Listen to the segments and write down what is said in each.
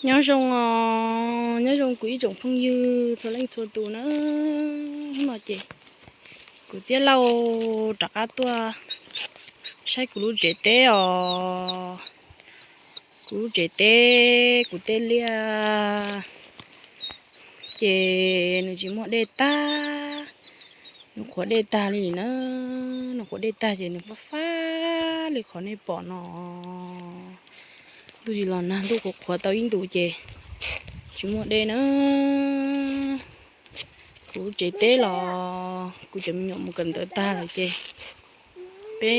Nyob zoo os, nyob zoo kuv ib tsoom phooj ywg txhua leej txhua tus na. Hnub no ces kuv Txiab Lauj rov qab tuaj saib kuv lub tsev teb os. Kuv lub tsev teb, kuv tej liaj ces nws tsis muaj dej tag, nws qhuav dej tag li na. Nws qhuav dej tag ces nws fab fab li qhov nej pom no. Ntuj tsis los nag, ntuj qhuav qhuav tau ib ntus ces tsis muaj dej na. Kuv tsev teb los kuv cov me nyuam mus kawm ntawv tag lawm ces peb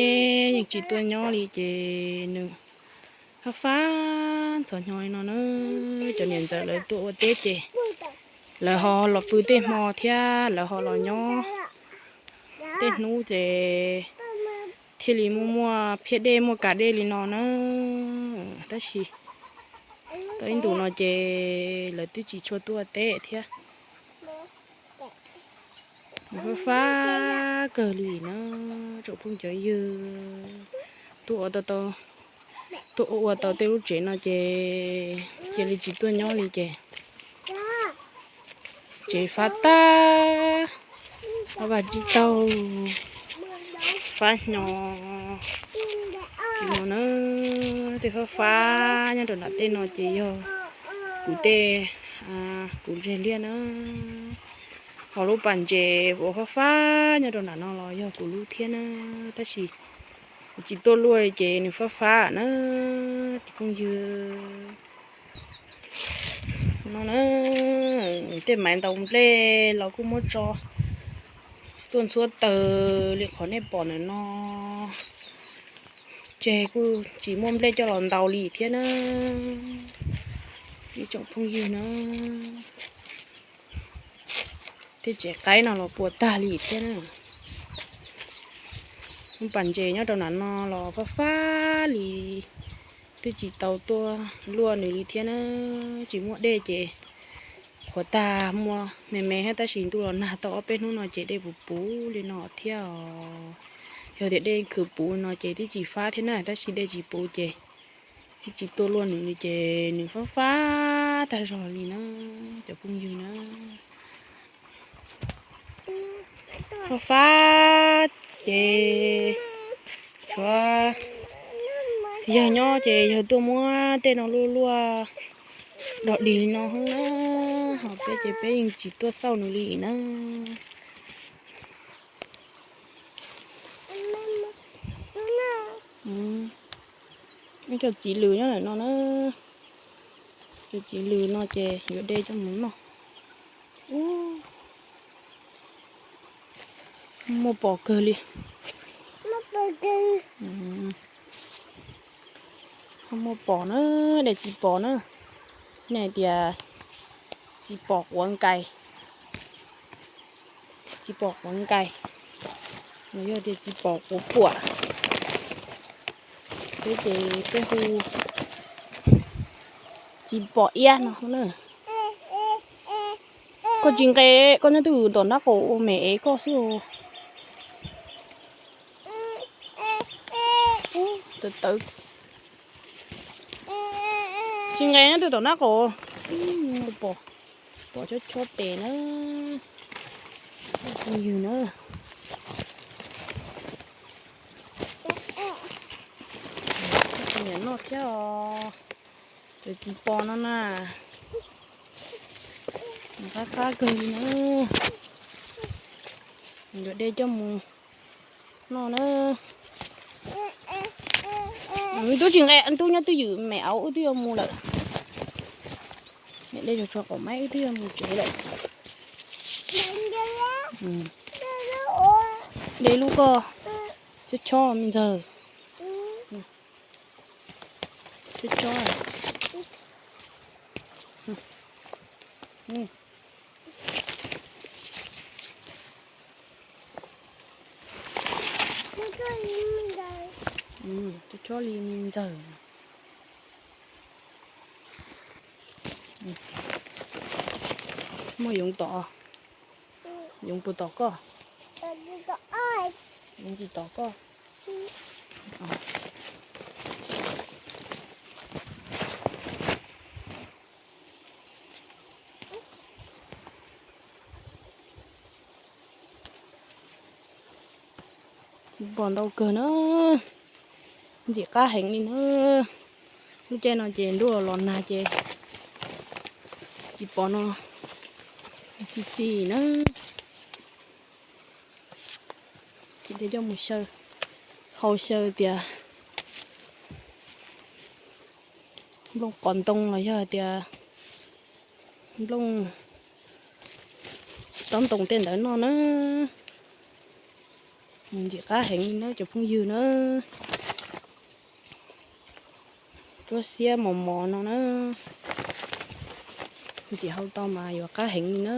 yeej tsis tuaj nyob li ces nws fab fab ntxhov hnyo li no na. Cov niam ntxawm lawv tuaj ua teb ces lawv ho los pw tej hmo thiab lawv ho los nyob tej hnub ces thiaj li muaj muaj phiab dej muaj kas dej li no na. Tab sis tau ib ntus no ces lawv twb tsis tshua tuaj teb thiab. Nws fab fab kawg li na, tsoom phooj cov ywg. Tuaj ua tau, tuaj ua tau tej lub tsev no ces cia li tsis tuaj nyob li ces tsev fab tag, fab vaj tsib taug, fab hnyo li no na. Tej fab fab nyob rau nram tej no ces yog kuv tej, kuv ntses liaj na. Ho lub pas ntses uas fab fab nyob rau nram no los yog kuv lub thiab na. Tab sis kuv tsis tuaj luaj li ces nws fab fab na, cov phooj ywg. No na, tej maiv ntaus nplej los kuj muab tso tuaj ntxhuab taws li qhov nej pom ntawm no. Tseg kuj tsis muaj nplej coj los ntaus li thiab na, ib tsoom phooj ywg na. Tej tsev qaib no los puas tag li thiab na. Lub pas ntses nyob rau nram no los fab fab li, twb tsis tau tuaj luaj nws li thiab na. Tsis muaj dej ces qhuav tag muaj me me thiab, tab sis ntuj los nag tau ob peb hnub no ces dej puv puv li no thiab os. Yog tias dej khwv puv no ces twb tsis fab thiab na, tab sis dej tsis puv ces twb tsis tuaj luaj nws li ces nws fab fab tag zog li na, cov phooj ywg na. Fab fab ces tshuav yawg nyob ces yawg tuaj muab tej no luaj luaj dog dig li no xwb na, ho peb ces peb yeej tsis tuaj xauj nws li na. Ib co txiv lws nyob ntawm no na, co txiv lws no ces yuav de coj mus noj. Muaj pos kawg li. Muaj pos na, de txiv pos na. Nej hais tias txiv pos quav nkais, txiv pos quav nkais, los yog tias txiv pos quav puam, peb ces peb hu txiv pos iab no na. Koj tsis nqes, koj nyob twj ywm tom nraub qaum ua mem ev koj xwb. Tawv tawv. Tsis nqes nyob twj tom nraub qaum. Pom, pom chob chob tes na. Phooj ywg na, nyiam noj thiab os. Cov txiv pos no na, qab qab kawg li na. Yuav de coj mus noj na. Tub tsis nqes, tub nyob twj ywm, mem auv wb twb yuav mus lawm. Mem de zog tso qaum maib wb twb yuav mus tsev lawm. De lub koj chob chob me ntxawg. Chob chob. Chob chob li me ntxawg. Muaj yoov tom, yoov puas tom koj? Yoov tsis tom koj. Pom ntau kawg na, ntxim qab heev li na. Lub caij no ces ntuj los nag ces txiv pov no txi txiv na. Ces coj mus xyaw, hau xyaw tias nplooj qos ntoo los yog hais tias nplooj taub ntoo tej ntawd noj na. Ntxim qab heev li na cov phooj ywg na. Cuab xiab mos mos no na, ntxim hau tau mas yuav qab heev li na.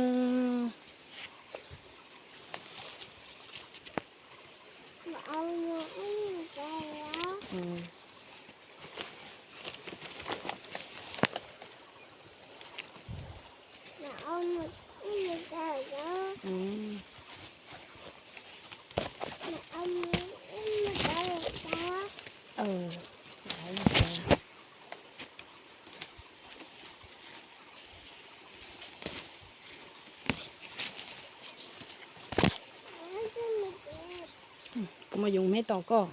Puas muaj yoov me tom koj?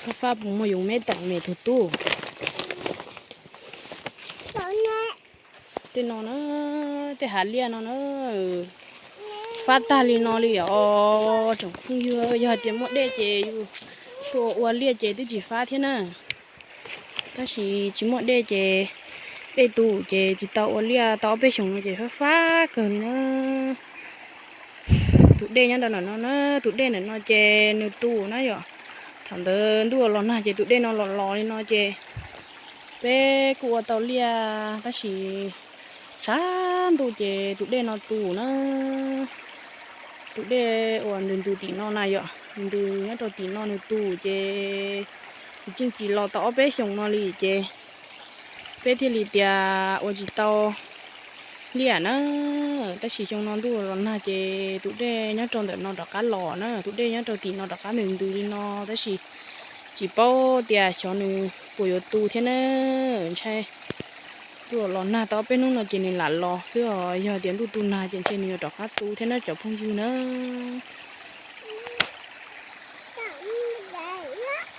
Fab fab puas muaj yoov me tom me tus tub? Tej no na, tej hav liaj no na, fab tag li no li os tsoom phooj ywg. Yog hais tias muaj dej ces yus tuaj ua liaj ces twb tsis fab thiab na. Tab sis tsis muaj dej ces, dej tu ces tsis tau ua liaj tau ob peb xyoos no ces fab fab kawg li na. Tus dej nyob rau ntawm no na, tus dej ntawm no ces nws tu na yom. Thaum ntawd ntuj los nag ces tus dej no los los li no ces peb kuj ua tau liaj tab sis tshav ntuj ces tus dej no tu na. Tus dej uas ntws ntws tim no na yom, ntws nyob rau tim no nws tu ces nws tseem tsis los tau ob peb xyoos no li ces peb thiaj li tias ua tsis tau liaj na. Tab sis xyoo no ntuj los nag ces tus dej nyob rau ntawm no rov qab los na, tus dej nyob rau tim no rov qab ntws ntws li no tab sis tsis paub tias xyov nws puas yuav tu thiab na. Ntshai ntuj los nag tau ob peb hnub no ces nws lam los xwb os, yog tias ntuj tu nag ces ntshe nws yuav rov qab tu thiab na cov phooj ywg na.